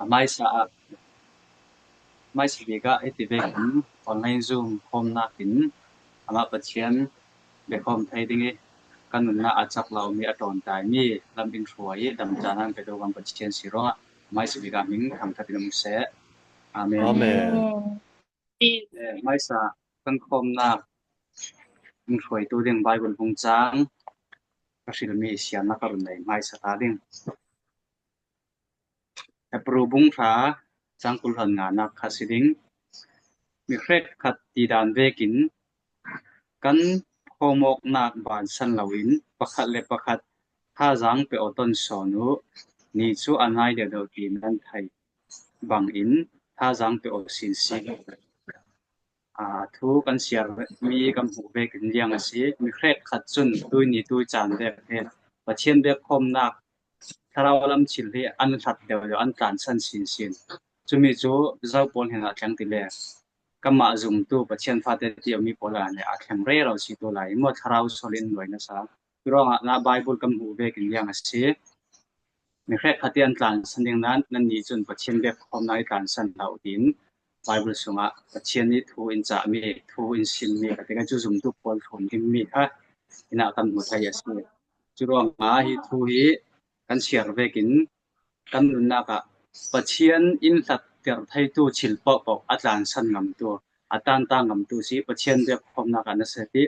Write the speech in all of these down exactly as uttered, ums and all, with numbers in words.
Hmaisa ah, hmaisa bik ah hiti vekin online Zoom khawmnâk in amah Pathian biakhawm thei ding i kan nunnak a chak lo mi a ṭawn tai mi lam in hruai i dam chânnâk pe do bang Pathian si ruangah hmaisa bik ah hming thangṭhat in um seh. Amen. Amen. Eh, hmaisa kan khawmnâk in hruaitu ding Bible bung châng ka hril mi siamnâk ka run nei hmaisa ta ding. Hebru bung hra châng kul hlan nganâk kha si ding. Mi hrekkhat ti dân vekin kan phawmawknâk bânsan lo in pakhat leh pakhat thazâng pe aw ton sawn u, ni chu a nai deuh deuh ti nan theih bangin thazâng pe aw sin si. Ah, thu kan siar mi kan hmuh vekin liang asi. Mi hrekkhat chun tui ni tui chân vek he Pathian biakhawmnâk thlarau lam thil hi an hlat deuh deuh an tlânsan sin sin. Chumi chu zo pawl hin a thleng ti le kanmah zumtu Pathian fate ti mi pawl a ni a thleng rero si tu lai maw thlarau sawl in nuai nasa. Churuangah na Bible kan hmuh vekin liang asi. Mi hrekkhat i an tlânsan ding nan, nannih chun Pathian biakhawmnâk i tlânsan lo din Bible sungah Pathian i thu in chah mi, thu in sim mi, ka ti kha chu zumtu pawl thum ding mi kha hinah kan hmu thei asi. Churuangah hi thu hi kan siar vekin kan nunnak ah Pathian in hlattir theitu thil pohpoh a tlânsan ngamtu, a tânta ngamtu si Pathian biakhawmnâk ah nasa ti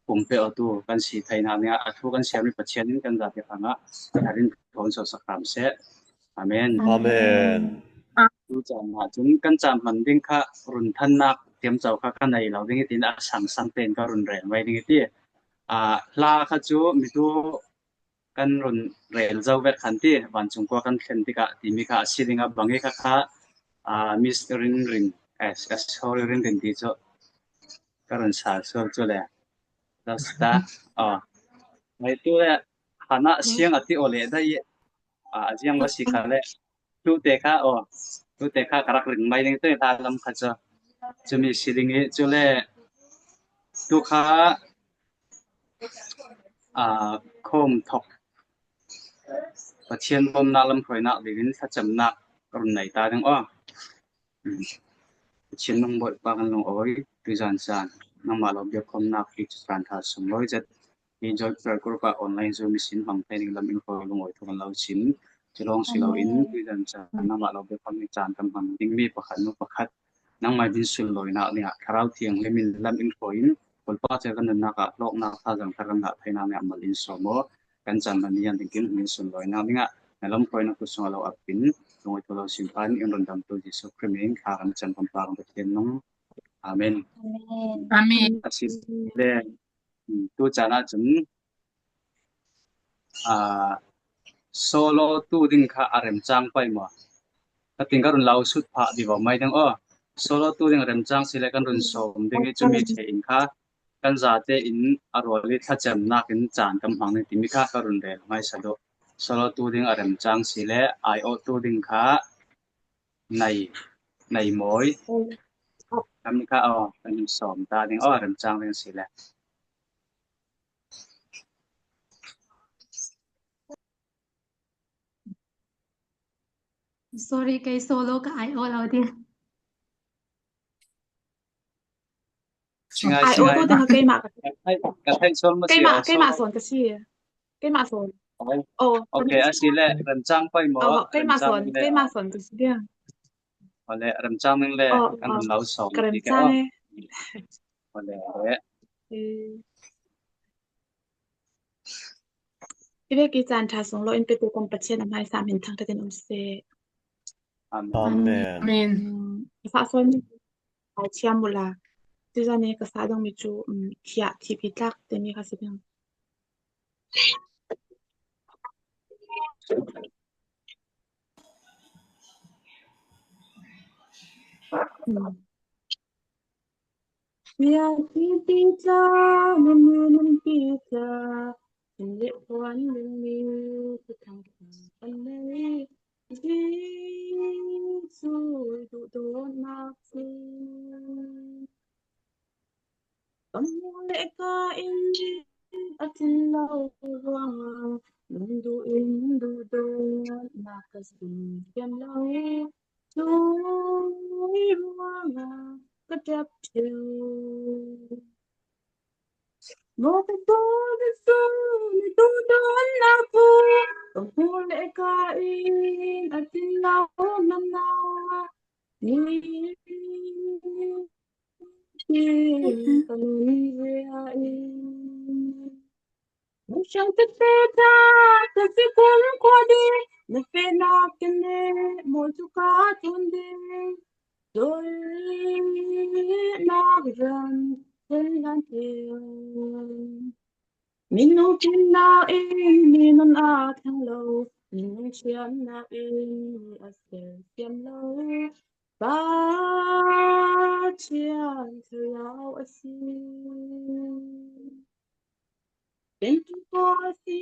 pumpe awtu kan si theinâk dingah a thu kan siar mi Pathian in kan zate hrangah a rin thawn sawsak ram seh. Amen. Amen. Tu chân ah chun kan chân hman ding kha run thannâk tiam chau kha ka nei lo ding i tin a sangsang tein ka run rel mai ding i ti. Ah, hla kha chu mi tu kan run rel zo vek khan ti, vancung kua kan thlen tikah ti mi kha a si ding a bang i kha kha, ah, Miss Rinrin, eh, eh, sorry, Rinrin ti chu ka run sa sual chu le. Dasta, ah, mai tu le, hana siang a ti aw le dai, ah, a ziang va si kha le. Tute kha, aw, tute kha ka rak ring mai ding te hla lam kha chu. Chumi si ding i, chu le, tu kha, ah, khawm thawk Pathian bawmnâk lam hruainâk dingin thlachamnâk run nei ta ding aw. Hmm. Pathian nung Bawipa kan lungawi, tuzân chân nangmah lo biakhawmnâk hi chu chân ṭha sung lawi zet. Hi Joy Prayer Group ah online Zoom i sin hmang thei ding lam in hruai lungawi thu kan lo sim. Chu lawng si lo in, tuzân chân nangmah lo biakhawm ni chân kan hmang ding mi pakhat nu pakhat nangmah min sunlawinâk dingah Thlarau Thianghlim in lam in hruai in, Bawipa chel kan nunnak ah hlawknâk thazâng thar kan ngah theinâk dingah mal in sawm aw. Kan chân hman ni an ding kin min sunlawinâk dingah na lam hruainâk tu sungah lo ap in, lungawi thu lo sim phan in run damtu Jisu Krist min in thla kan cham kan pa kan Pathian nung. Amen. Amen. Asi le, tu chân ah chun, ah, solo tu ding kha a remchâng pei maw? Ka ting ka run lo sut phah di vawm mai ding aw. Solo tu ding a remchâng si le kan run sawm ding i chumi che in kha kan zate in a rual i thlachamnâk in chân kan hmang ding ti mi kha ka run rel mai sa dawh. Solo tu ding a remchâng si le aiawh tu ding kha nei, nei mawi. Kan mi kha aw, kan sawm ta ding aw, a remchâng ding si le. Sorry, kei solo ka aiawh lo ding. Singai, singai. Aiawh tu ding keimah ka. Ka theih, ka theih sawn ma si keimah, aw, keimah sawn ka si. Keimah sawn. Aw. Aw, okay, asi le, remchâng pei maw? Aw, keimah sawn, keimah sawn ka si ding. Aw le, remchâng ning le, aw, kan lo sawm ka remchâng e. Aw le, aw le. I vek i chân ṭha sung lo in petu kan Pathian a hmaisa min thangṭhat in um seh. Amen. Amen. Amen. Ka sah sawn mi ai thiam ula. Tuzân i ka sah ding mi chu, um, thiah, thihpi tlâk te mi kha si ding. Hmm. Thiah thihpi tlâk, nan nun nun pi tlâk, thin leh puan lung mi, thuthang kan nei. Jisu duhdawtnâk sin. Ka muh leh ka in a tling lo ruangah, nung duh in duhdawtnâk ka Siam lo, tu ruangah ka ṭap ṭheu. Mawh ka bawl Jesu, na duhdawnnâk thu ka hmuh leh ka in a tlin lo nanah, ni tin ka nunzia in. Na hrang tê tê ṭha ka si kumkhua ding, na fawnâk ken leh mawi chu ka tlun ding. Dawrinâk ram ṭhen lan tê. Minung ṭinnâk in mi nun a thang lo, minung ṭhiamnâk in mi a ser siam lo. Pathian thlarau asi. Ken ṭhangpui asi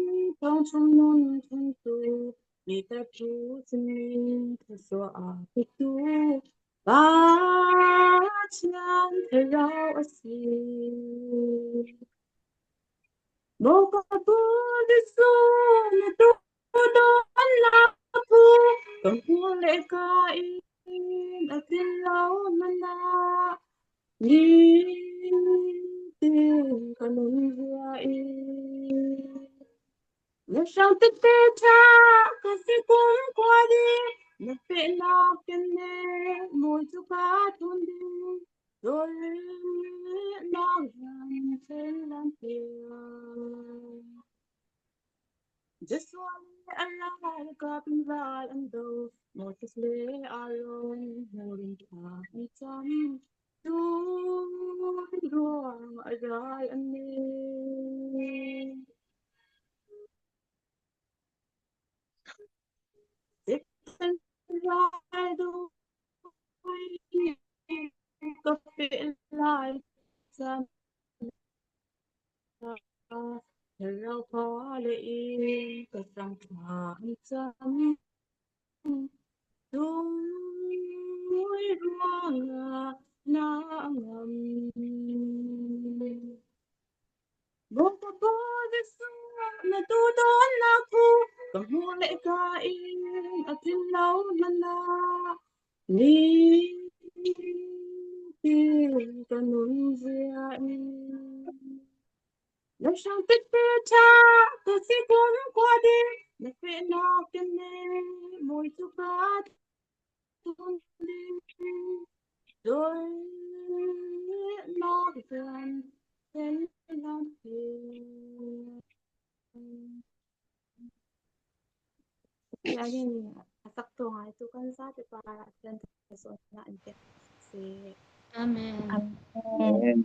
mi thawngchung nun ṭhentu, mi tar thu si mi tha suah a petu, Pathian thlarau asi. Mawh ka bawl Jesu, na duhdawnnâk thu ka hmuh leh ka in a tlin lo nanah, ni tin ka nunzia in. Na hrang tê tê ṭha ka si kumkhua ding, na fawnâk ken leh mawi chu ka tlun ding. Dawrinâk ram ṭhen lan tê. Joshua leh Aron râlkâp in râl an do, Moses leh Aron hmur in ṭha an cham, tu ruangah râl an nei. Satan râl dui ka feh lai chan, Thlarau pha leh in ka sang ṭha an cham. Tui ruangah na ngam. Mawh ka bawl Jesu, na duhdawnnâk thu ka hmuh leh ka in a tlin lo nanah, ni tin ka nunzia in. Na hrang tê tê ṭha ka si kumkhua ding, na fawnâk ken leh mawi chu ka tlun ding. Dawrinâk ram ṭhen lan tê. Amen. Amen.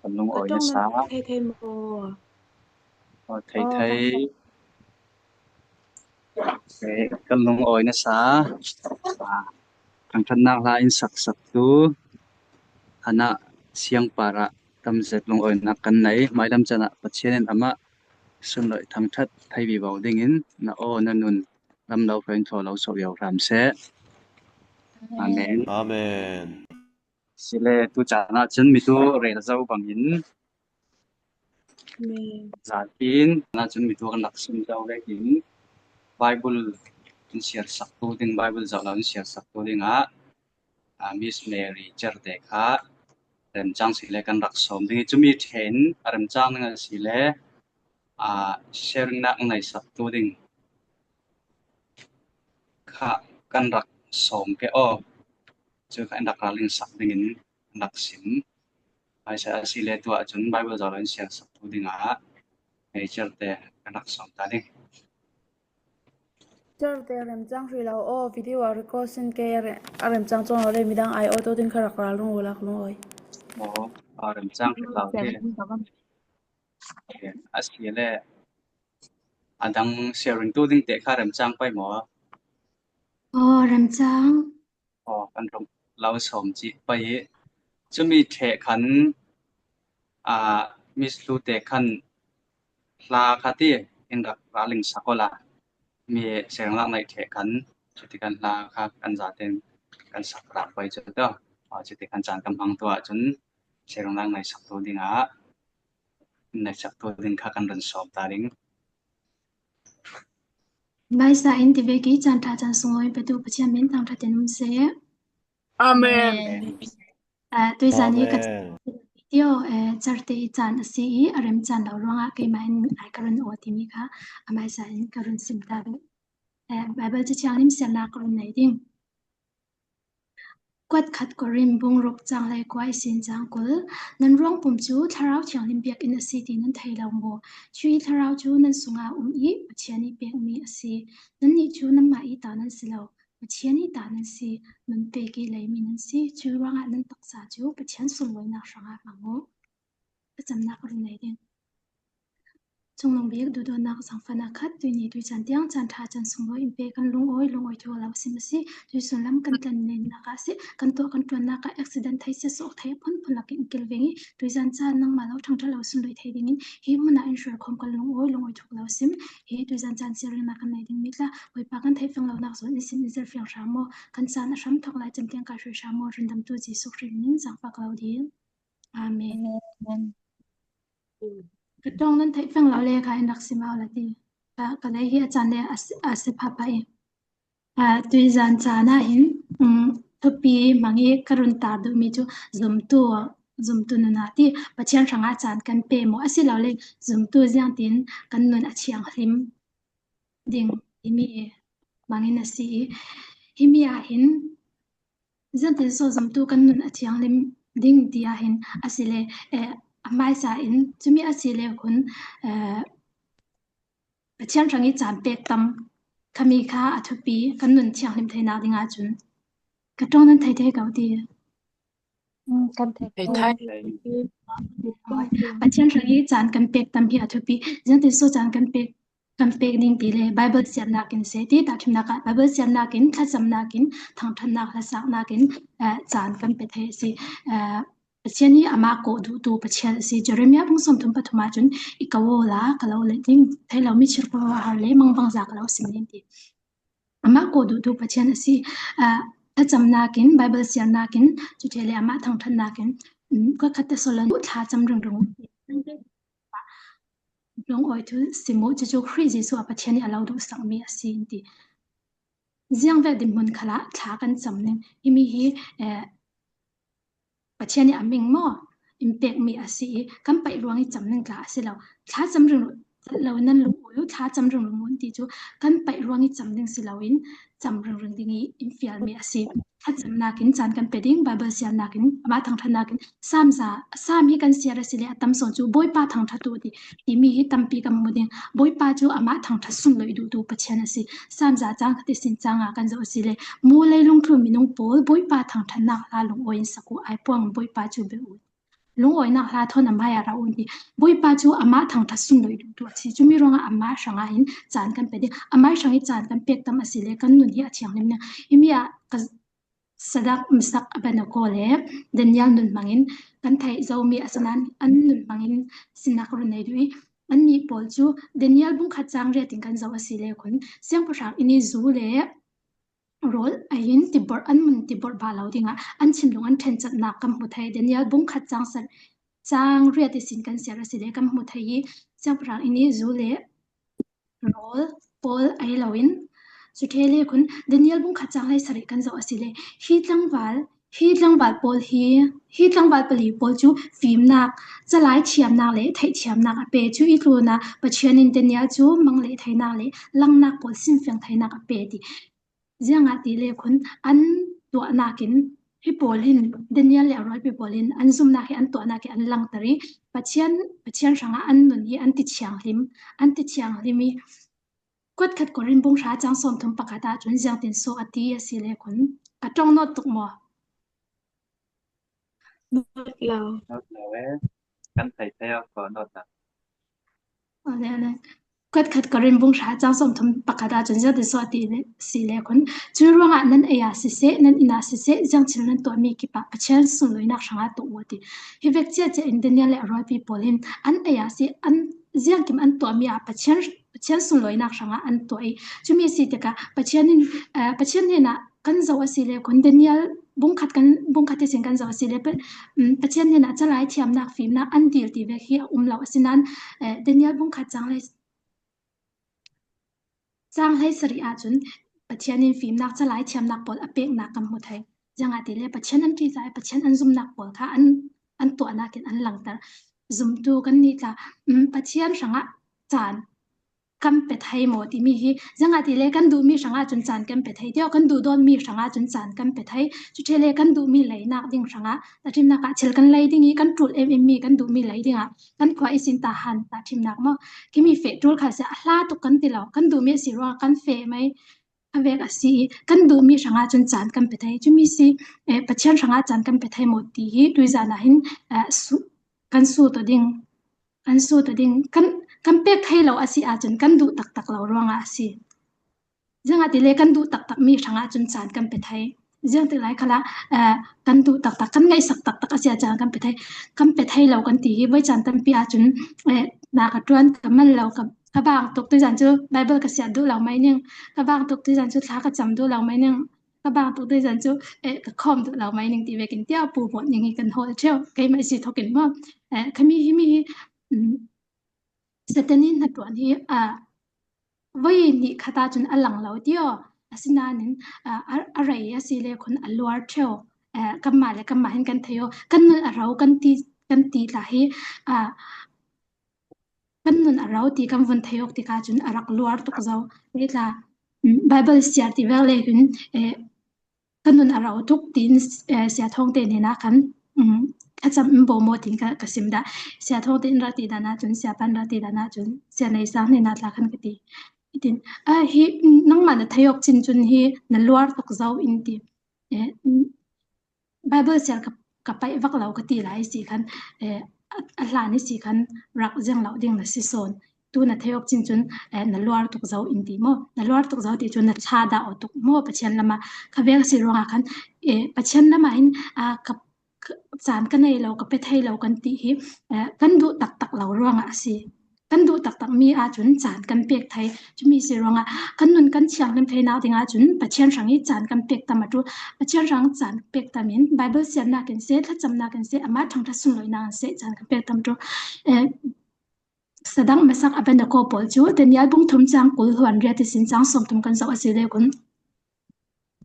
Kan lung awi na sa. Thei thei maw? Aw, thei thei. Kan lung awi na sa. Thangṭhatnâk hla in sak saktu Hana Siangpar ah tam zet lung awinâk kan nei. Mailam chan ah Pathian in amah sunloih thangṭhat thei vivo dingin na aw na nun ram lo hruai in thaw lo sawh vivo hram seh. Amen. Amen. Sile tu chan ah chun mi tu rel zo bangin zan in na chun mi tu kan rak sim zo le in Bible in siar saktu ding, Bible zoh lo in siar saktu ding ah, ah, Miss Mary Cherte kha remchang sile kan rak sawm ding i, chumi ṭhen a remchang ding a sile, ah, sharing nâk nei saktu ding kha kan rak sawm ke aw. Chu kha in rak ralring sak dingin rak sim. Ai sa a sile tuah chun Bible zoh lo in siar saktu ding ah Mary Cherte kan rak sawm ta ding. Cherte remchang hrih lo aw, video a record sin ke a re-, a remchang chuang lo le midang ai aw tu ding kha rak ralring u lak lung awi. Aw, a remchang hrih lo te. A sile a dang sharing tu ding te kha remchang pai maw? Aw, remchang. Aw, kan rung lo sawm chih pai i. Chumi ṭheh khan, ah, Miss Lu te khan hla kha ti in rak ralring sak aw la. Mi sharing lâk nei ṭheh khan, chuti khan hla kha kan zaten kan sak rak pai chu tawh. Aw, chuti khan chan kan hmang tuah chun sharing lâk nei saktu ding ah, nei saktu ding kha kan run sawm ta ding. Bawipa in ti vek i chan ṭha chan sunglawi petu Pathian min thangṭhat in um seh. Amen. Amen. Ah, tuizan hi ka tio, eh, charte i chan asi i, a remchan lo ruangah keimah in ai ka run aw timi kha, a masa in ka run sim ta ve. Eh, Bible Ca Thianghlim siamna ka run nei ding. Kuat khat Korin bung ruk chang leikua ihsin chang kul. Nan ruang pum chu Thlarau Thianghlim biak in asi ti nan thei lo maw? Chu hi Thlarau chu nan sungah um i Pathian i pek mi asi. Nannih chu nanmah i ta nan si lo. Pathian i ta nan si. Nun pek i lei mi nan si. Chu ruangah nan taksa chu Pathian sunlawinak hrangah hmang u. A chamnak run nei ding. Chunglung bik duhdawtnak zangfahna khat, tuini tuizan tiang chan ṭha chan sunglawi in pek kan lungawi, lungawi thuk lo sim asi. Tuisun lam kan tlan neinak ah si, kan tuah kan ṭuannak ah accident thei, siasawh thei, phun phun lak in kil veng i, tuizan chan nangmah lo thangṭhat lo sunlawi thei ding in, hi hmun ah in hruai khawm kan lungawi, lungawi thuk lo sim. Hi tuizan chan siarinnak kan nei ding mi tla, Bawipa kan theih fiang lonak zawn in sim in zir fiang hram maw, kan chan a hram thawk lai chem tiang ka hruai hram maw, rundamtu Jisu Krist min zangfak lo ding. Amen. Amen. Ka ṭawng nan theih fiang lo le kha in rak sim aw la ti. Ka, ka lei hi a chan le a si, a si pha pha i. Ah, tuizan chan ah hin, um, thupi hmang i ka run tar duh mi chu zumtu, zumtu nun ah ti Pathian hrangah chan kan pe maw a si lo le zumtu ziang tin kan nun a thianghlim ding timi hmang in asi i. Himi ah hin, ziang tin so zumtu kan nun a thianghlim ding ti ah hin, asi le, eh, a hmaisa in, chumi asi le khun, eh, Pathian hrang i chan pek tam khami kha a thupi kan nun thianghlim theinak ding ah chun. Ka ṭawng nan thei thei ko ti. Hmm, kan thei. Thei thei. Pathian hrang i chan kan pek tam hi a thupi. Ziang tin so chan kan pek, kan pek ding ti le Bible siamnak in seh ti, tahṭhimnak ah Bible siamnak in, thlachamnak in, thangṭhatnak, hlasaknak in, eh, chan kan pe thei asi. Eh, Pathian hi amah kawh duhtu Pathian asi. Jeremiah bung sawmthum pathum ah chun i ko aw la, ka lo let ding, thei lo mi chirh ko aw, a har le mangbangza ka lo sim ding ti. Amah kawh duhtu Pathian asi. Ah, thlachamnak in, Bible siamnak in, chuti le amah thangṭhatnak in, um, ka khat te solon thla cham ringring. Lungawi thu sim u, chuchu Khrih Jisu ah Pathian i a lo duhsak mi asi in ti. Ziang vek dinhmun khal ah thla kan cham ning. Himi hi, eh, Pathian i a ming maw in pek mi asi i, kan paih ruang i cham ning tla asi lo. Thla cham ringring lo nan lungawi u, thla cham ringring u ti chu kan paih ruang i cham ding si lo in, cham ringring ding i in fial mi asi. Thlachamnak in chan kan pe ding, Bible siamnak in, amah thangṭhatnak in, Sam za, Sam hi kan siar asi le a tam sawn chu Bawipa thangṭhat u ti, timi hi tampi kan hmu ding. Bawipa chu amah thangṭhat sunlawi duhtu Pathian asi. Sam za chang khat ihsin chang nga kan zoh asi le, mu leilung tlun minung pawl Bawipa thangṭhatnak hla lungawi in sak u, ai puang Bawipa chu beh u. Lungawinak hla thawn a hmai ah ra u ti. Bawipa chu amah thangṭhat sunlawi duhtu asi. Chumi ruangah amah hrangah hin chan kan pe ding. Amah hrang i chan kan pek tam asi le kan nun hi a thianghlim ning. Himi ah ka Sadrach, Mesach, Abednego le Daniel nun hmang in kan theih zo mi asinan an nun hmang in sinah ka run nei duh i. Annih pawl chu Daniel bung khat chang riat in kan zoh asi le khun siangpahrang in i zu le rawl ah hin tiborh, an mun tiborh bah lo ding ah an thinlung an ṭhenchatnak kan hmu thei. Daniel bung khat chang sarih, chang riat ihsin kan siar asi le kan hmu thei i, siangpahrang in i zu le rawl pawl ahi lo in, chuti le khun Daniel bung khat chang leisarih kan zoh asi le, hi tlangval, hi tlangval pawl hi, hi tlangval pali pawl chu fimnak, chalai thiamnak le theihthiamnak a pe. Chu i tlûnah Pathian in Daniel chu mang leh theinak le langnak pawl sinfiang theinak a pe ti. Ziangahtile khun an tuahnak in, hi pawl hin, Daniel le a rualpi pawl hin an zumhnak hi an tuahnak hi an langter i, Pathian, Pathian hrangah an nun hi an ti thianghlim, an ti thianghlim i. Kuat khat Korin bung hra chang sawmthum pakhat ah chun ziangtin so a ti asi le khun, ka ṭawng nawt tuk maw? Nawt lo. Nawt lo e. Kan thei thei awk ko nawt lo. Awle, awle. Kuat khat Korin bung hra chang sawmthum pakhat ah chun ziangtin so a ti le, asi le khun. Chu ruangah nan ei ah siseh, nan in ah siseh, ziang thil nan tuah mi kip ah Pathian sunlawinak hrangah tuah u a ti. Hi vek chiah chiah in Daniel le a rualpi pawl hin an ei ah si, an ziangkim an tuah mi ah Pathian, Pathian sunlawinak hrangah an tuah i. Chumi asi tikah Pathian in, eh, Pathian hnenah kan zoh asi le khun Daniel bung khat kan, bung khat ihsin kan zoh asi le, Pa-, um, Pathian hnenah chalai thiamnak, fimnak an dil ti vek hi a um lo asinan, eh, Daniel bung khat chang le, Châng hleisarih ah chun Pathian in fîmnâk, chalai thiamnâk pâwl a pêknâk kan hmu thei. Ziangahtile Pathian an ṭihzah, Pathian an zumnâk pâwl kha an, an tuahnâk in an langhter. Zumtu kannih tla, um, Pathian hrangah chân kan pe thei maw timi hi, ziangahtile kan duh mi hrangah chun chân kan pe thei. Tiah kan duh dâwn mi hrangah chun chân kan pe thei. Chu ṭhe le kan duh mi leinâk ding hrangah, tahṭhimnâk ah thil kan lei ding hi kan ṭul em em mi kan duh mi lei ding ah kan khua ihsin tahan tahṭhimnâk maw, khimi feh ṭul kha si a hla tuk kan ti lo. Kan duh mi asi ruangah kan feh mei a vek asi i, kan duh mi hrangah chun chân kan pe thei. Chumi si, eh, Pathian hrangah chân kan pe thei maw ti hi tuizân ah hin, eh, su-, kan sût aw ding, kan sût aw ding, kan, kan pêk thei lo asi ah chun kan duh taktak lo ruangah asi. Ziangahtile kan duh taktak mi hrangah chun chân kan pe thei. Ziangtik lai khalah, eh, kan duh taktak, kan ngaihsak taktak asi ah chân kan pe thei. Kan pe thei lo kan ti hi voi chân tampi ah chun, eh, na ka ṭuan, ka man lo, ka, ka bâng tuk tuizân chu Bible ka siat duh lo mei ning, ka bâng tuk tuizân chu thla ka cham duh lo mei ning, ka bâng tuk tuizân chu, eh, ka khawm duh lo mei ning ti vekin tiah pu bawt ning hi kan hawl ṭheu. Keimah si thawkin maw, eh, khami hi mi hi, um, Satan in hnaṭuan hi, ah, voi nih khat ah chun a lang lo ti aw. Asinain, ah, a, a rei asi le khun a luar ṭheu. Eh, kanmah le kanmah hin kan thei aw. Kan nun a ro kan ti, kan ti tla hi, ah, kan nun a ro ti kan vun thei awk tikah chun a rak luar tuk zo. Ni tla, um, Bible siar ti vek le hin, eh, kan nun a ro tuk tiin, eh, Sia Thawngte nih na khan, um, a cham in bo maw tiin ka, ka sim dah. Sia Thawngte in rak ti dan ah chun, Siapa in rak ti dan ah chun, Sia Neisâng nih na tla khan ka ti. Hitin, ah, hi, um, nangmah na thei awk chin chun hi na luar tuk zo in ti. Eh, um, Bible siar ka, ka paih vak lo ka ti lai si khan, eh, a, a hlan isi khan rak ziang lo ding na si sawn. Tu na thei awk chin chun, eh, na luar tuk zo in ti maw. Na luar tuk zo ti chun na tha dah aw tuk maw Pathian lamah. Kha vek asi ruangah khan, eh, Pathian lamah hin, ah, ka, ka, chân ka nei lo, ka pe thei lo kan ti hi, eh, kan duh taktak lo ruangah asi. Kan duh taktak mi ah chun chân kan pêk thei. Chumi si ruangah kan nun kan thianghlim theinâk ding ah chun Pathian hrang hi chân kan pêk tam a ṭul. Pathian hrang chân pêk tam in Bible siarnâk in seh, thlachamnâk in seh, ama thangṭhat sunlawinâk in seh, chân kan pêk tam ṭul. Eh, Sadak, Mesak, Abednego pâwl chu Daniel bung thum châng kul hluan riat ihsin châng sâwmthum kan zoh asi le khun.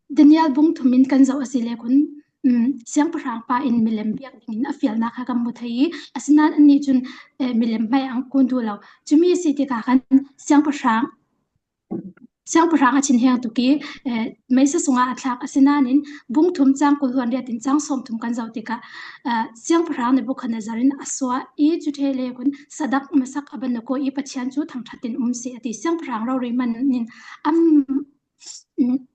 Daniel bung thum in kan zoh asi le khun, um, siangpahrang pa in milem biak dingin a fialnâk kha kan hmu thei i, asinain annih chun, eh, milem hmai ah an kûn duh lo. Chumi asi tikah khan siangpahrang, siangpahrang a chhinheng tuk i, eh, meisa sungah a thlâk asinain bung thum châng kul hluan riat in châng sâwmthum kan zoh tikah, eh, siangpahrang Nebukhadnezzar in a suah i, chu ṭhe le khun Sadak, Mesak, Abednego i Pathian chu thangṭhat in um seh a ti. Siangpahrang rori man in an, um,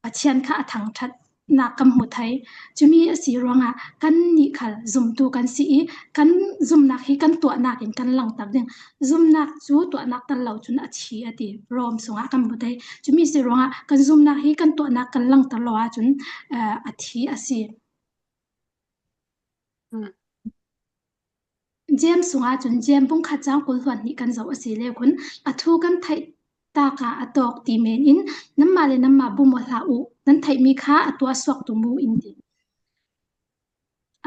Pathian kha a thangṭhatnâk kan hmu thei. Chumi asi ruangah kannih khal zumtu kan si i, kan zumnâk hi kan tuahnâk in kan langhter ding. Zumnâk chu tuahnâk tel lo chun a thi a ti. Rom sungah kan hmu thei. Chumi asi ruangah kan zumnâk hi kan tuahnâk kan langhter lo ah chun, eh, a thi asi. Hmm. James sungah chun James bung khat châng kul hluan hnih kan zoh asi le khun, a thu kan theih tâk ah a tawk ti men in, nanmah le nanmah bum aw hlah u, nan theih mi kha a tuah suak tum u in ti.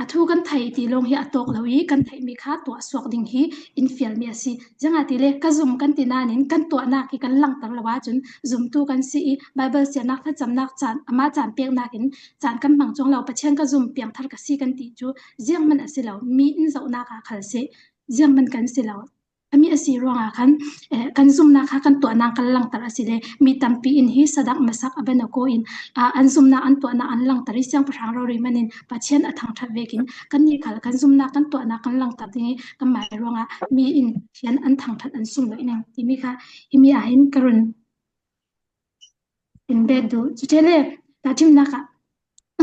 A thu kan theih ti lawng hi a tawk lo i, kan theih mi kha tuah suak ding hi in fial mi asi. Ziangahtile ka zum kan ti nan in kan tuahnâk hi kan langhter lo ah chun zumtu kan si i, Bible siarnâk, thlachamnâk chân, ama chân pêknâk in chân kan hmang chuang lo, Pathian ka zum piangthar ka si kan ti chu zianghman asi lo, mi in zohnâk ah khal seh, zianghman kan si lo. Ami asi ruangah khan, eh, kan zumnâk kha kan tuahnâk kan langhter asi le, mi tampi in hi Sadak, Mesak, Abednego in, ah, an zumnâk an tuahnâk an langhter i, siangpahrang rori man in Pathian a thangṭhat vekin kannih khal kan zumnâk kan tuahnâk kan langhter ding i, kanmah ruangah mi in Pathian an thangṭhat an sum lo i nang timi kha, himi ah hin ka run in bet duh. Chu ṭhe le, tahṭhimnâk ah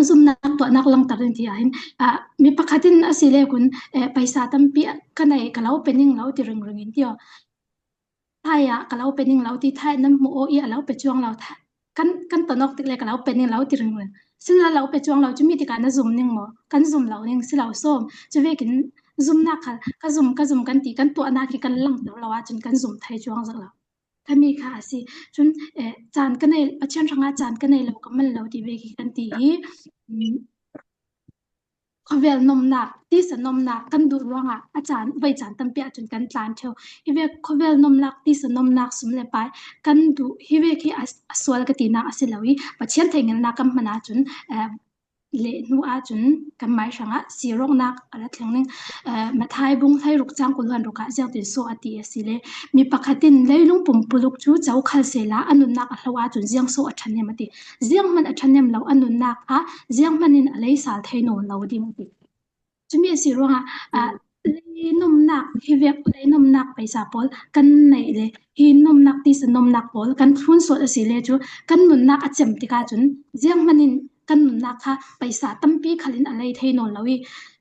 zumnâk tuahnâk langhter ding ti ah hin, ah, mi pakhat in asi le khun, eh, paisa tampi ka nei, ka lo pe ning lo ti ringring in ti aw. Thai ah ka lo pe ning lo ti, Thai nan hmuh aw i a lo pe chuang lo, Thai, kan, kan tawn awk tik le ka lo pe ning lo ti ringring. Sinah lo pe chuang lo, chumi tikah na zum ning maw? Kan zum lo ning si lo sawm. Chu vekin zumnâk khal, ka zum, ka zum kan ti, kan tuahnâk hi kan langhter lo ah chun kan zum thei chuang zak lo. Khami kha asi. Chun, eh, chân ka nei, Pathian hrangah chân ka nei lo, ka man lo ti vek hi kan ti hi, um, khawvel nawmhnâk, tisa nawmhnâk kan duh ruangah a chân, vei chân tampi ah chun kan tlân ṭheo. Hi vek khawvel nawmhnâk, tisa nawmhnâk, sum leh pâi kan duh, hi vek hi a, a sual ka tinâk asi lo i, Pathian theinghilhnâk kan hmang ah chun, eh, leh hnu ah chun kanmai hrangah sîrâwknâk a la thleng ning. Eh, Mathai bung hleiruk châng kul hluan ruk ah ziangtin so a ti asi le, mi pakhat in leilung pumpuluk chu cho khal sela a nunnâk a hlo ah chun ziang so a ṭhahnem a ti. Zianghman a ṭhahnem lo a nunnâk kha zianghman in a lei sâl thei nawn lo ding a ti. Chumi asi ruangah, ah, lei nawmhnâk, hi vek lei nawmhnâk paisa pâwl kan neih le, hi nawmhnâk, tisa nawmhnâk pâwl kan thlun sawt asi le chu kan nunnâk a chem tikah chun zianghman in kan nunnâk kha paisa tampi khal in a lei thei nawn lo i,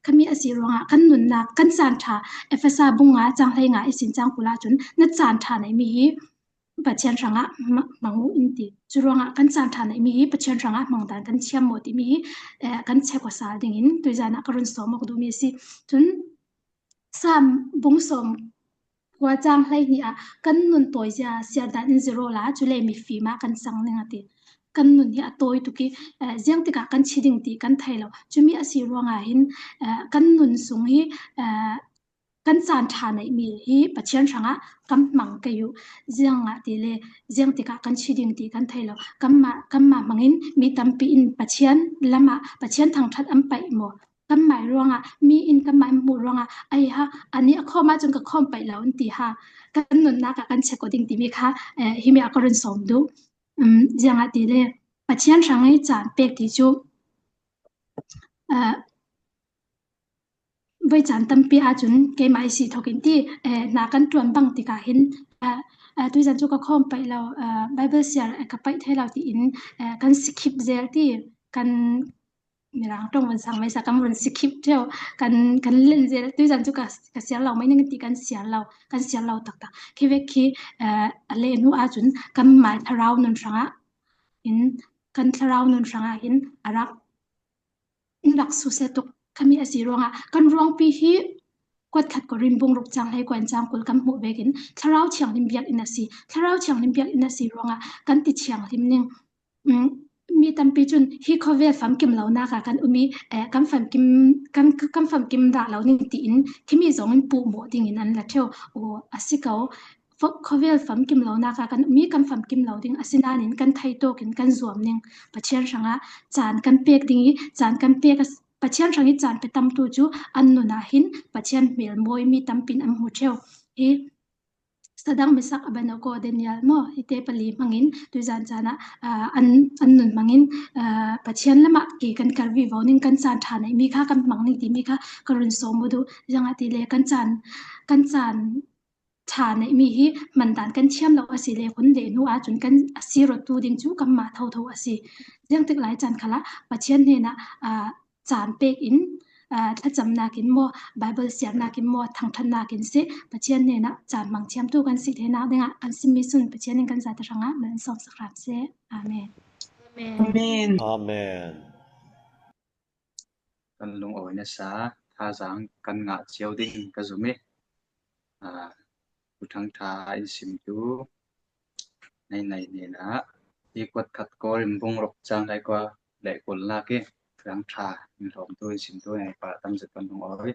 khami asi ruangah kan nunnâk, kan chân ṭha, Efesa bung nga châng hleinga ihsin châng kul ah chun na chân ṭha neih mi hi Pathian hrangah ma-, hmang u in ti. Chu ruangah kan chân ṭha neih mi hi Pathian hrangah hmang dân kan thiam maw ti mi hi, eh, kan check aw sâl dingin tuizân ah ka run sâwm awk duh mi asi. Chun Sam bung sâwmkua châng hleihnih ah kan nun tâwizia siar dân in zir aw la, chu le mifim ah kan chang ning a ti. Kan nun hi a tâwi tuk i, eh, ziang tikah kan thi ding ti kan thei lo. Chumi asi ruangah hin, eh, kan nun sung hi, eh, kan chân ṭha neih mi hi Pathian hrangah kan hmang kei u. Ziangahtile, ziang tikah kan thi ding ti kan thei lo. Kanmah, kanmah hmangin mi tampi in Pathian lamah, Pathian thangṭhat an paih maw? Kanmah ruangah, mi in kanmah an hmuh ruangah, ai ha, anih a khawm ah chun ka khawm paih lo an ti ha. Kan nunnâk ah kan check aw ding ti mi kha, eh, hi mi ah ka run sâwm duh. Um, ziangahtile, Pathian hrang i chân pêk ti chu, eh, vei chân tampi ah chun keimah i si thawk in ti, eh, na kan ṭuan bang tikah hin, eh, eh, tuizân chu ka khawm paih lo, eh, Bible siar, eh, ka paih thei lo ti in, eh, kan skip zel ti, kan Mirang ṭawng vun sang masa kan vun skip ṭheo, kan, kan len zel, tuizân chu ka, ka siar lo mei ning ti kan siar lo, kan siar lo taktak. Khi vek khi, eh, a leh hnu ah chun kanmai thlarau nun hrangah hin, kan thlarau nun hrangah hin a rak in rak suse tuk khami asi ruangah kan ruangpi hi Kuat khat Korin bung ruk châng hleikua in châng kul kan hmuh vek in Thlarau Thianghlim biak in asi. Thlarau Thianghlim biak in asi ruangah kan ti thianghlim ning. Um, mi tampi chun hi khawvel famkim lonâk ah kan um i, eh, kan famkim, kan, kan famkim dah lo ning ti in khimi zawng in puh mawh ding in an la ṭheo. Aw, asi ko. Fa-, khawvel famkim lonâk ah kan um i, kan famkim lo ding asi nan in kan thei tawk in kan zuam ning. Pathian hrangah chân kan pêk ding i, chân kan pêk a s-, Pathian hrang i chân pe tamtu chu an nun ah hin Pathian hmêl mawi mi tampi in an hmu ṭheo. Hi sadang misak a ban awk aw Daniel maw, hi te pali hmangin tuizân chân ah, ah, an, an nun hmangin, ah, Pathian lamah ke kan kal vivo ning, kan chân ṭha neih mi kha kan hmang ning ti mi kha ka run sâwm aw duh. Ziangahtile kan chân, kan chân ṭha neih mi hi hman dân kan thiam lo asi le, hun leh hnu ah chun kan a sîr awtu ding chu kanmah thotho asi. Ziang tik lai chân khalah Pathian hnênah, ah, chân pêk in, ah, thlachamnâk in maw, Bible siarnâk in maw, thangṭhatnâk in seh, Pathian hnênah chân hmang thiamtu kan si theinâk dingah kan sim mi sun Pathian in kan zât hrangah mal sawm sak ram seh. Amen. Amen. Amen. Kan lungawi nasa, thazâng kan ngah chiau ding ka zum i. Ah, Thu Thangṭha in simtu, nei nei hnênah, hi Kuat khat Korin bung ruk châng hleikua leh kulnâk i Thu Thangṭha in lâwmtu in simtu nei pâr tam zet kan lungawi.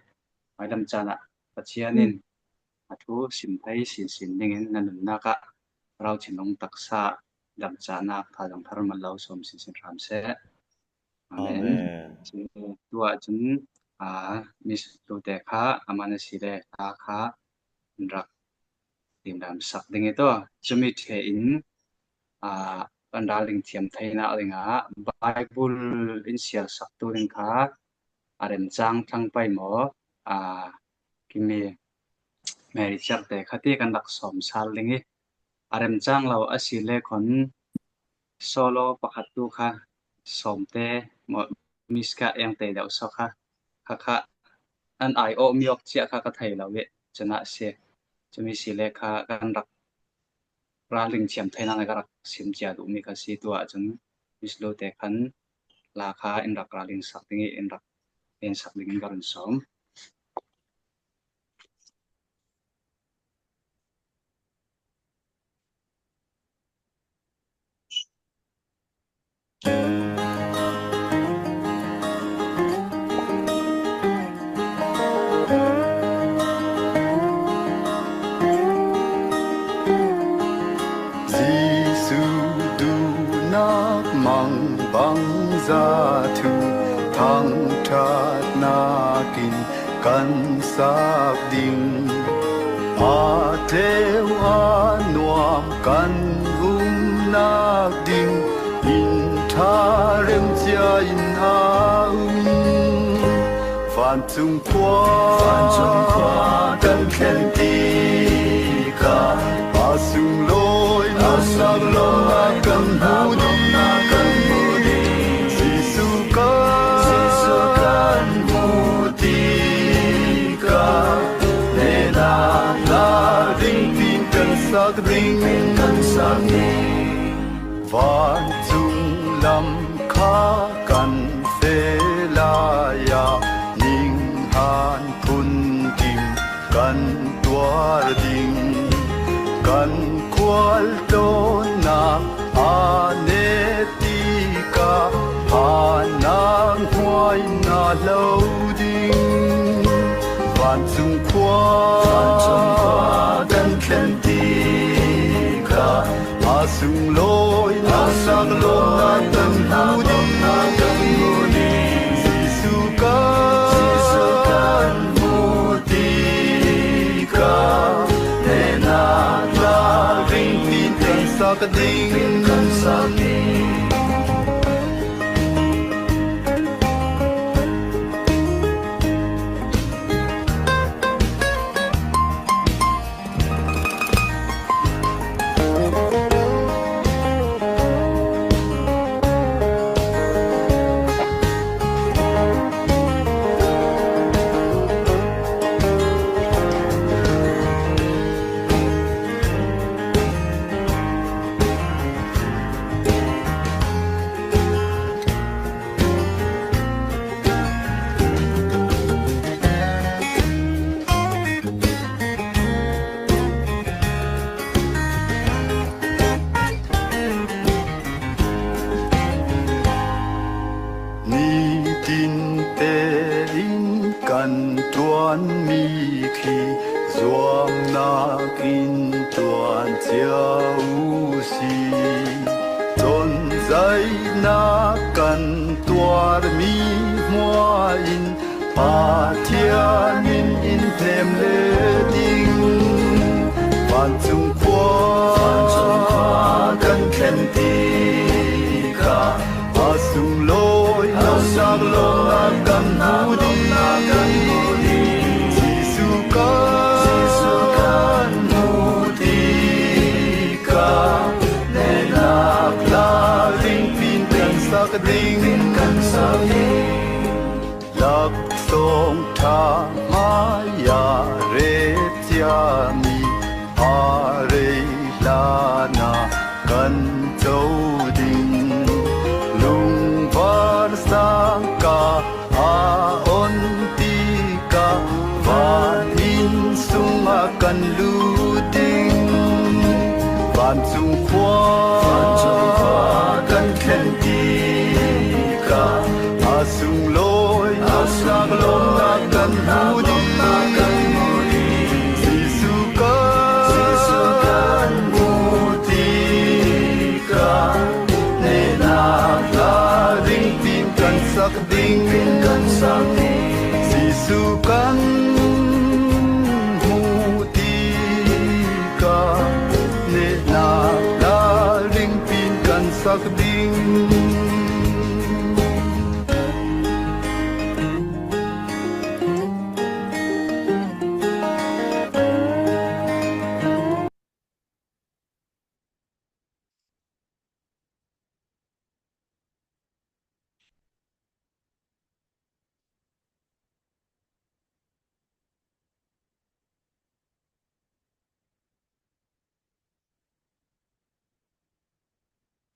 Hmailam chân ah Pathian in a thu sim thei sinsin dingin na nunnâk ah Thlarau Thinlung taksa damchahnâk thazâng thar mal lo sawm sinsin ram seh. Amen. Amen. Tuah chun, ah, mi sulute kha, aman asi le, ta kha, an rak lim lam sak ding i taw. Chumi ṭhe in, ah, an ralring thiam theinâk dingah, Bible in siar saktu ding kha, a remchâng thlang pei maw, ah, kimi Mary Chiarte kha ti kan rak sawm sal ding i, a remchâng lo asi le khon solo pakhat tu kha sawmte maw, miss kha eng te deuh saw kha, kha kha an aiawh mi awk chiah kha ka thei lo i, chun asi. Chumi si le kha kan rak ralring thiam theinâk ka rak sim chiat duh mi kha si tuah chun mi sulute khan la kha in rak ralring sak ding i, in rak en sak ding in ka run sawm. Mangbangza thu thangṭhatnâk in kan sâk ding. A tleu a nuam kan umnâk ding in ṭha rem cia in a um. Vancung khua, vancung khua kan thlen tikah, a sunglawi naunak lawmnga kan hmu ding. Jesuh kan, Jesuh kan hmu tikah, nehnâk la ringtin kan sâk ding, kan sâk ding. Vancung lam kha kan feh lai ah, ning han phun kim kan tuar ding. Kan khualtlâwnnâk a neh tikah, a nang hmuai na lo ding. Vancung khua, vancung khua kan thlen tikah, a sunglawi naunak lawmnga kan hmu ding. Jesuh kan, Jesuh kan hmu tikah, nehnâk la ringtin kan sâk ding, kan sâk ding. Nitin tein kan ṭuan mi khi zuamnâk in ṭuan cia u si. Ṭawnzaihnâk kan tuar mi hmuain Pathian in in hnem le ding. Vancung khua, vancung khua kan thlen tikah, a sunglawi naunak lawmnga kan hmu ding. Jesuh kan, Jesuh kan hmu tikah, nehnâk la ringtin kan sâk ding, kan sâk ding. Laksawng ṭha hmai ah rep cia mi a rei hlan ah kan cho ding. Lungvar sâng ka a awn tikah, van in sungah kan lût ding. Vancung khua, vancung khua kan thlen tikah, a sunglawi naunak lawmnga kan hmu ding. Jesuh kan, Jesuh kan hmu tikah, nehnâk la ringtin kan sâk ding, kan sâk ding. Jesuh kan hmu tikah, nehnâk la ringtin kan sâk ding.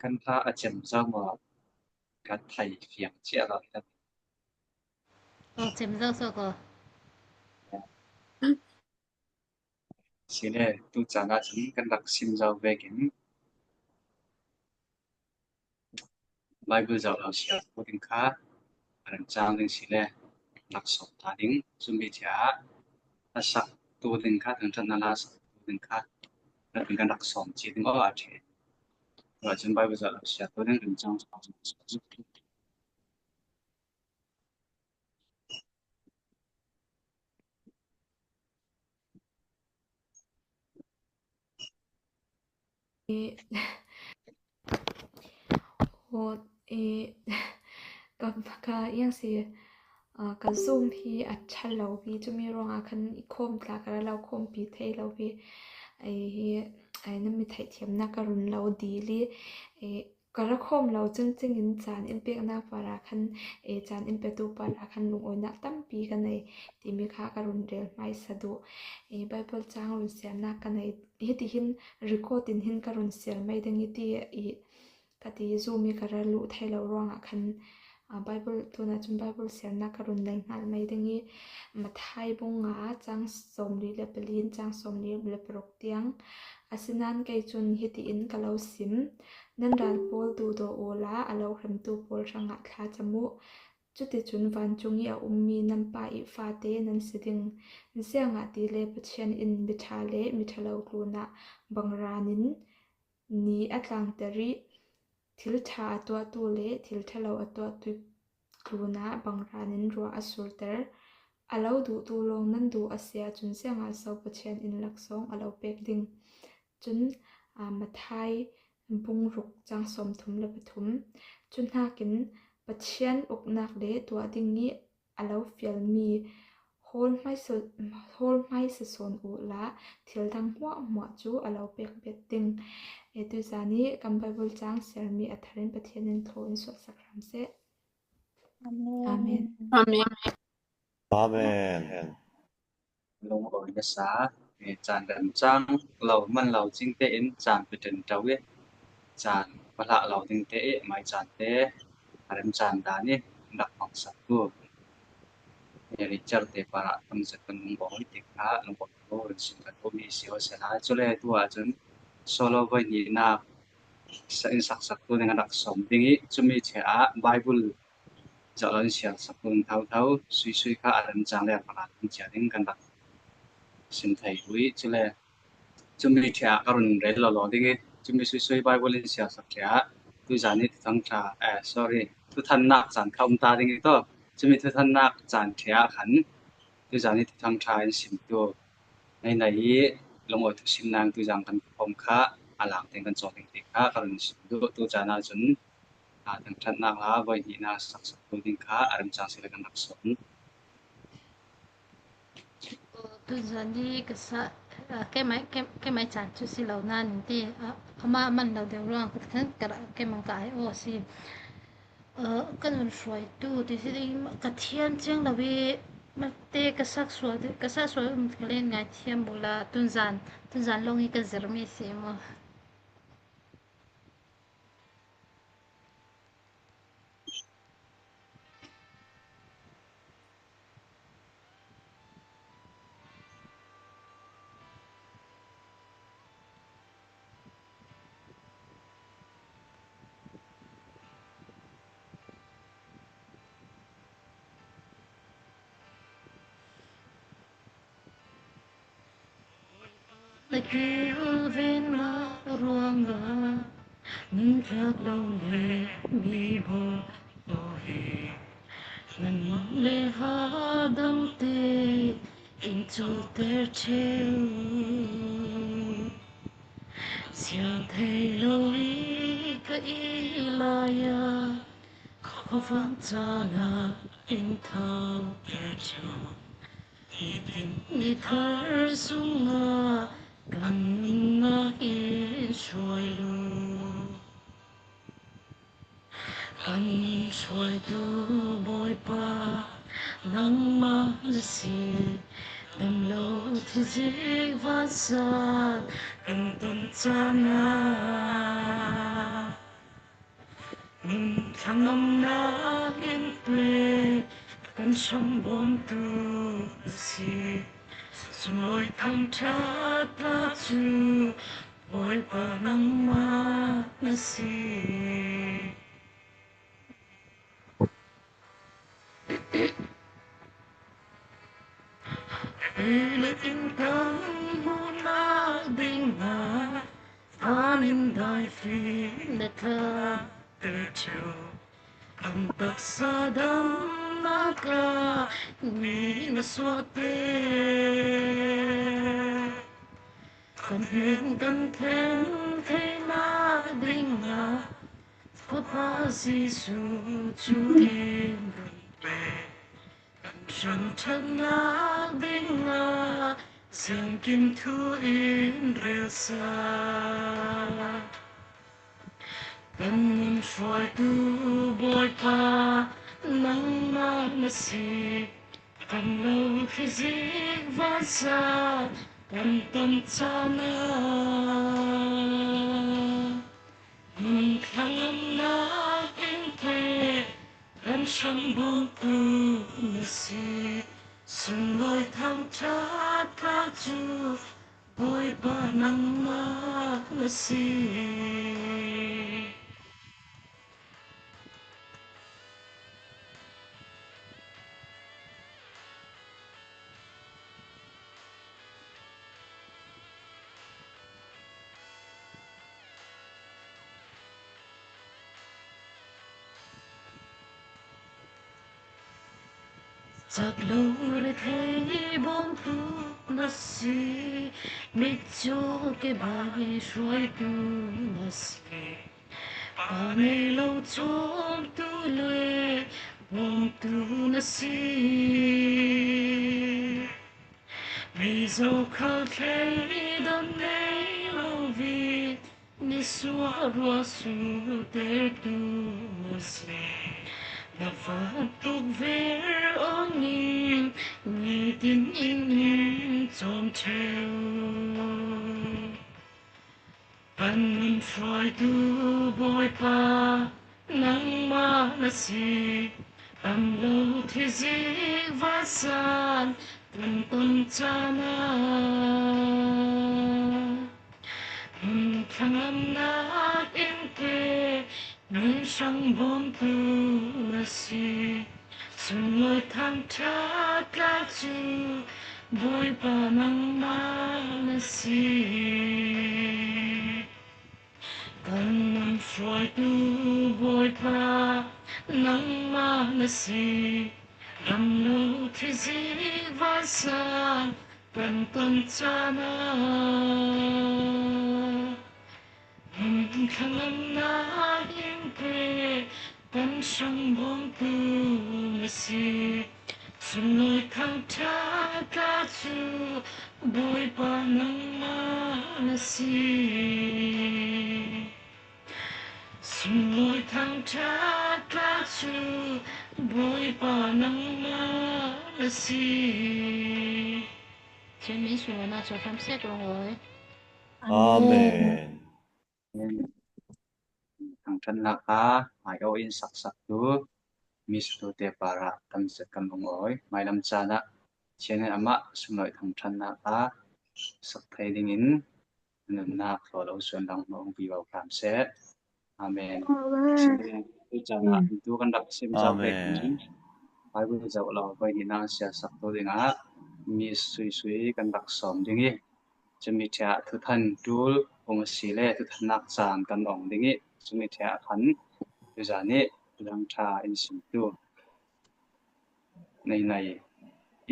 Kan hla a chem zo maw? Kan thei fiang chiah lo hi. Aw, chem zo sawk aw. Sile, tu chan ah chun kan rak sim zo vekin Bible zoh lo siartu ding kha a remchang ding sile, rak sawm ta ding, zumbi cia a saktu ding kha, thangṭhatnâk la saktu ding kha, rak ding kan rak sawm chi ding aw a ṭhi. Ngah chun Bible zah lo siar tu ding remchang chu. E, aw, e, ka, ka iang si, a, ka Zoom hi a ṭha lo hi, chumi ruangah khan i khawm tla ka ra lo khawmpi thei lo hi, ei hi, ei, nan mi theihthiamnâk ka run lo dil hi, e, ka ra khawm lo chun chingin chan in pêknâk parah khan, e, chan in petu parah khan lungâwinâk tampi ka nei timi kha ka run rêl hmaisa duh. E, Bible châng run siarnâk ka nei, hiti hin record in hin ka run siar mai ding hi ti, i, ka ti, Zoom hi ka ra luh thei lo ruangah khan, a, Bible, tunah chun Bible siarnâk ka run nei nghâl mai ding hi, Mathai bung nga châng sâwmli leh pali in châng sâwmli leh paruk tiang. Asinan kei chun hiti in ka lo sim: Nan râl pâwl duhdawh u la, a lo hremtu pâwl hrangah thlacham u. Chuti chun vân chung i a um mi nan Pa i fate nan si ding. Ziangahtile Pathian in mi ṭha leh mi ṭha lo tlûnah bangranin ni a tlângter i, thil ṭha a tuahtu leh thil ṭha lo a tuahtu tlûnah bangranin ruah a surter. A lo duhtu lâwng nan duh asi ah chun ziangah so Pathian in laksawng a lo pêk ding? Chun, a, Mathai bung ruk châng sâwmthum leh pathum. Chu hnâkin Pathian uknâk leh tuah ding i a lo fial mi hâwl hmaisa, hâwl hmaisa sâwn u la, thil dang hmuahhmuah chu a lo pêk bet ding. E, tuzân i kan Bible châng siar mi a thar in Pathian in thu in suahsak ram seh. Amen. Amen. Amen. Lungawi nasa, e, chan remchang lo man lo chingte in chan pe ṭan ṭo e. Chan pahlah lo dingte e, mâichante a remchan dân i rak hmangsak tu, e, Richard te parah tam zet kan lungawi ti kha, lungawi tu rinsin kan um mi si aw sela. Chule tuah chun solo vawihnihna sa in saksak tu ning a rak sawm ding i, chumi ṭhe ah Bible zah lo in siarsak tu ning thotho, suisui kha a remchang leh a pahlah ding chiah ding kan rak sim thei u i. Chule chumi ṭhe ah ka run rêl lo lo ding i, chumi suisui Bible in siarsak ṭhe ah tuzân i Thuthangṭha, eh, sorry, Thuthannâk chan kha um ta ding i taw. Chumi Thuthannâk chan ṭhe ah khan tuzân i Thuthangṭha in sim tu nei nei i, lungawi thusim nang tuzân kan khawm kha, a lâng teng kan chawl ding ti kha ka run sim duh. Tu chan ah chun, a, thangṭhatnâk la vawihnihna saksak tu ding kha a remchang si leh kan rak sawm. Tuzân i ka sa, a, keimai, kei, keimai chan chu si lo nan ti, a, amah man lo deu ruang ka khan ka ra, keimah ka ai aw si. A, kan hun hruaitu ti si ding, ka thiam chiang lo i, mate ka sak sual, ka sak sual um ka len ngaithiam bu la, tuzân, tuzân lâwng i ka zir mi si maw. Na kilvên ma ruangah, nun thlak lo le mi bawk tawh hi. Nan le ha dangte in chawlter ṭheu. Siang thei lo i ka i lai ah, khuavâng chan ah in thâu ṭheu. Nitin ni thar sungah kan nunna in hruai lo. Kan hruaitu Bawipa, nangmah na si. Damlo thuzik vânsâng kan ton chan ah, nun thlangamnâk in pêk kan hrambawmtu na si. Sumlawi Thangṭha ta chu Bawipa nangmah na si. Ei le in kan hmuhnâk ding ah, vân in dâi fîk Ka tê chu kan taksa damnâk ah mi na suah tê. Kan hnên kan thleng theinâk ding ah Fapa Jisu chu in run pe. Kan ṭhangṭhatnâk ding ah ziangkim thu in rel sa. Kan nun hruaitu Bawipa nangmah na si. Kan lo thli zik vât sa kan ton châna. Nun thlangamnâk in pe kan ṭhangbawmtu na si. Sunglawi Thangṭhat tla chu Bawipa nangmah na si. Chak lo rethei bawmtu na si, mitchawk kebâi hruaitu na si. Pa nei lo châwmtu le bawmtu na si. Mi zokhal thleidan nei lo vit, nisuah ruah suhtêrtu asi. Na vât tukver awngin nitin in châwm ṭheo. Kan nun hruaitu Bawipa nangmah na si. Kan lo thli zik vât sa kan ton châna. Nun thlangamnâk in pe kan ṭhangbawmtu na si. Sunglawi Thangṭhat tla chu Bawipa nangmah na si. Kan nun hruaitu Bawipa nangmah na si. Kan lo thli zik vât sa kan ton châna. Nun thlangamnâk in pe kan ṭhangbawmtu na si. Sunglawi Thangṭhat tla chu Bawipa nangmah na si. Sunglawi Thangṭhat tla chu Bawipa nangmah na si. Chin min sunglawi na chu tham sek rawh aw. Amen. Thangṭhatnâk ah aiawh in sak saktu Miss Lute Para tam zet kan um aw. Mâilam chân ah Chin in amah sunglawi thangṭhatnâk ah sak thei dingin nunna thlawh lo suan dang hmang pi bau hram seh. Amen. Amen. Chin in tu chân ah tu kan rak sim zau pêk ding. Bible zauh lo voi ni nang siar saktu ding ah Miss Sui Sui kan rak sawm ding i. Chumi ṭha ah thuthan ṭul um asi le thuthannâk chân kan awng ding i, chumi ṭha ah khan tuzân i Thudang Ṭha in simtu Nei Nei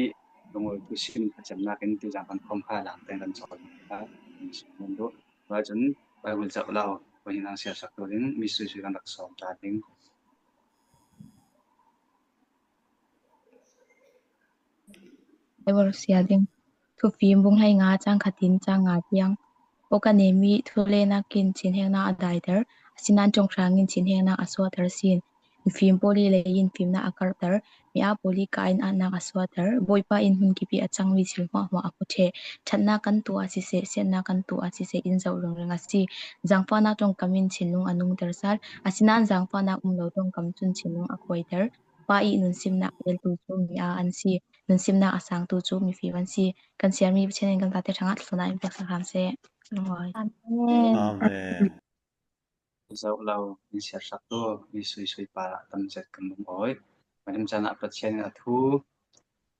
i lungawi thusim a chemnâk in tuzân kan khawm kha lang teng kan chawl ding kha in sim man duh. Tua chun Bible zauh lo voi ni nang siar saktu ding Miss Sui Sui kan rak sawm ta ding. Bible siar ding. Thufim bung hleinga chang khat in chang nga tiang. Aw ka nêm mi, thu lênâk in thinhêngnâk a dâiter, asinain ṭawnghrâng in thinhêngnâk a suahter sin. Mifim pawli leiin fimnâk a karhter, mi â pawli kâ in âtnâk a suahter. Bawipa in hmun kip i a chang mi thil hmuahhmuah a phuṭheh. Ṭhatnâk kan tuah siseh, siatnâk kan tuah siseh, in zauh ringring asi. Zangfahnâk ṭawngkam in thinlung a nungter sal, asinain zangfahnâk um lo ṭawngkam chun thinlung a khuaiter. Pa i nunsimnâk a eltu chu mi â an si, nunsimnâk a sângtu chu mifim an si. Kan siarmi Pathian in kan zate hrangah thlawna in pêk sak hram seh. Amen. Amen. Zauh lo in siar saktu Miss Sui Sui Para tam zet kan um aw. Mâilam chân ah Pathian in a thu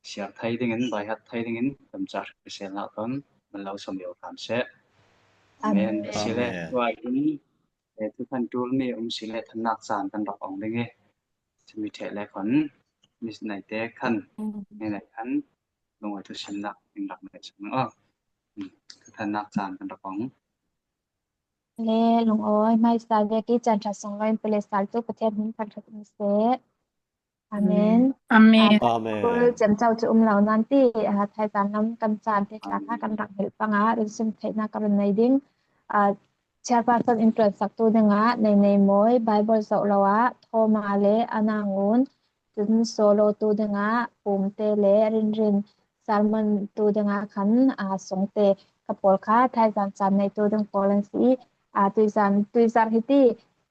siar thei dingin, bâihat thei dingin, kan chah hrisêlnâk tawh mal lo sawm liau hram seh. Amen. Amen. Asi le, amen. Tua in Eh, thu khan ṭul mi um si le thannak caan kan rak awng ding i. Chumi ṭheh le khan, mi nei te khan, mi nei khan, lungawi thu simnak in rak nei sung. Oh, hmm, thu thannak caan kan rak awng. Le lungawi, hmaisa vek i caan ṭha sunglawi in pe le sal tu Pathian hmin thangṭhat um seh. Amen. Amen. Ah, Amen. Kul cem chau chu um lo nan ti, ah, thaizan lam kan caan te tla kha kan rak hmilh pang ah, run sim theihnak ka run nei ding. Ah, chairperson in ṭuan sak tu ding ah, Nei Nei Mawi, Bible zoh lo ah, Thawma le Ana Ngun, chun solo tu ding ah, Pum te le Rin Rin, sermon tu ding ah khan, ah, Sungte, kha pawl kha, thaizan caan nei tu ding pawl an si i, ah, tuizan, tuizar hi ti,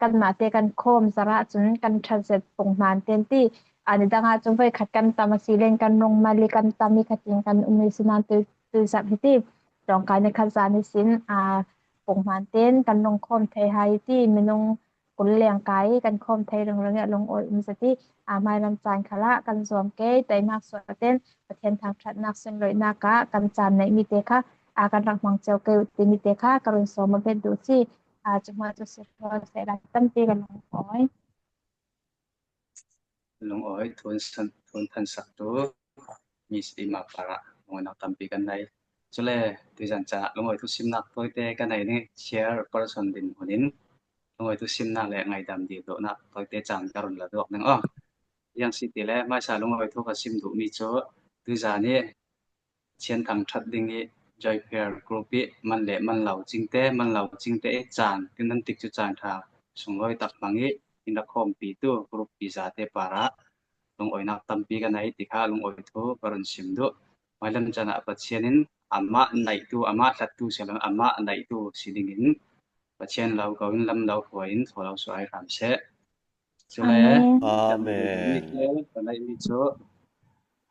kanmah te kan khawm zarh ah chun kan ṭha zet pung hman ten ti, ah, nidang ah chun voi khat kan tam a si len kan rung mal i kan tam i kha ting kan um i si nan tui, tuizar hi ti. Ṭawngkai ni khat zan i sin, ah, pung hman ten kan rung khawm thei hai ti, minung kul leng kai kan khawm thei ringring i a lungawi um zet i, ah, hmailam caan khal ah kan zuam kei, teimak sual ten Pathian thangṭhatnak sunlawinak ah kan caan neih mi te kha, ah, kan rak hmang cio kei uh ti mi te kha ka run sawm a bet duh si, ah, chu hma chu si rual seh lai tampi kan lungawi. Lungawi thu san, thu than sak tu mi si ma parah lungawinak tampi kan nei. Chule, tuizan caan ah lungawi thu simnak tawite kan nei ning, chairperson din hun in lungawi thu simnak le ngaihdam dil dawhnak tawite caan ka run la duak ning aw. Ziang si ti le, hmaisa lungawi thu ka sim duh mi chu, tuizan i Pathian thangṭhat ding i Joy Prayer Group i man le man lo chingte, man lo chingte i caan, tin nan tik chu caan ṭha sunglawi tak hmang i in rak khawmpi tu group pi zate parah lungawinak tampi ka nei ti kha lungawi thu ka run sim duh. Hmailam caan ah Pathian in amah neih tu, amah thlat tu si lo, amah neih tu si ding in Pathian lo ko in lam lo hruai in thaw lo suai hram seh. Chule, Amen. Amen. Mi khi, ka nei mi chu,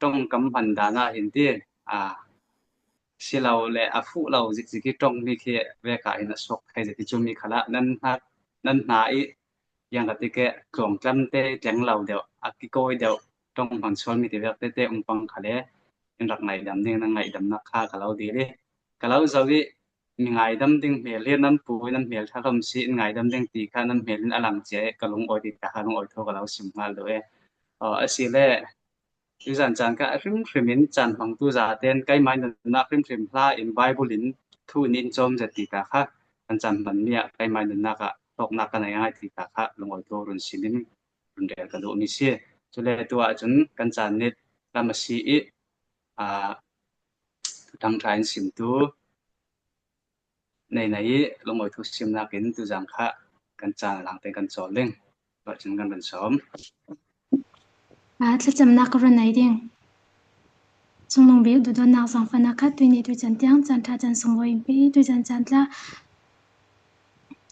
ṭawngkam hman dan ah hin ti, a, si lo le a fuh lo zik zik i ṭawng mi khi vek ah hin a suak thei zet i chu mi khal ah nan hna, nan hna i, ziang ka ti ke, tluang tlam te, tleng lo deuh, a kikawi deuh, ṭawng hman sual mi ti vek te te um pang khal e, in rak ngaihdam ding, nan ngaihdamnak kha ka lo dil i, ka lo zoh i, mi ngaidam ding hmel hi nan pu nan hmel ṭha hlawm si, in ngaidam ding ti kha nan hmel in a lang cia e, ka lungawi ti ta kha lungawi thu ka lo sim nghal duh e. Aw, a si le, tuizan caan kha hrimhrim in caan hmang tu zaten keimah nunnak hrimhrim hla in Bible in thu in in chawm zet ti ta kha, kan caan hman mi ah keimah nunnak ah hlawknak ka nei ngai ti ta kha lungawi thu run sim in run rel ka duh mi si. Chule tu ah chun kan caan nit lam a si i, a, thangṭha in sim tu Nei Nei i lungawi thu simnak in tuzan kha kan caan lang te kan chawl ding. Tuah chun kan run sawm. A, thlachamnak ka run nei ding. Chungnung bik duhdawtnak zangfahnak kha tuini tuizan tiang caan ṭha caan sunglawi in pe i tuizan caan tla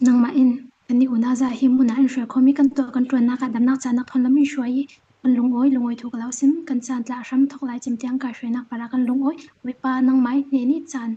nangmah in kannih unau zah hi mun ah in hruai khawm i kan tuah kan ṭuannak ah damnak caan nak thawn lam in hruai i kan lungawi, lungawi thu ka lo sim, kan caan tla a hram thawk lai cem tiang kai hruainak parah kan lungawi. Bawipa nangmah i hnen i caan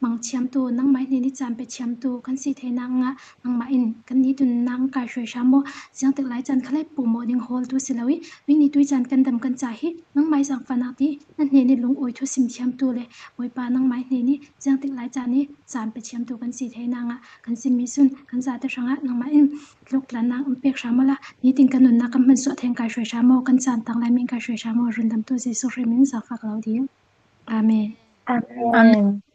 hmang thiamtu, nangmah i hnen i caan pe thiamtu kan si theinak ngah nangmah in kannih nunnak kai hruai hram maw, ziangtik lai caan kha le pumawh ding hawltu si lo i, tuini tuizan kan dam kan cah hi nangmah i zangfahnak ti na hnen i lungawi thu sim thiamtu le Bawipa nangmah i hnen i ziangtik lai caan i caan pe thiamtu kan si theinak ngah kan sim mi sun kan zate hrangah nangmah in tluklannak in pek hram maw la, nitin kan nunnak kan hmansuah thei kai hruai hram maw, kan caan tang lai min kai hruai hram maw, rundamtu Jesuh hrim in zangfah ka lo dil. Amen. Amen.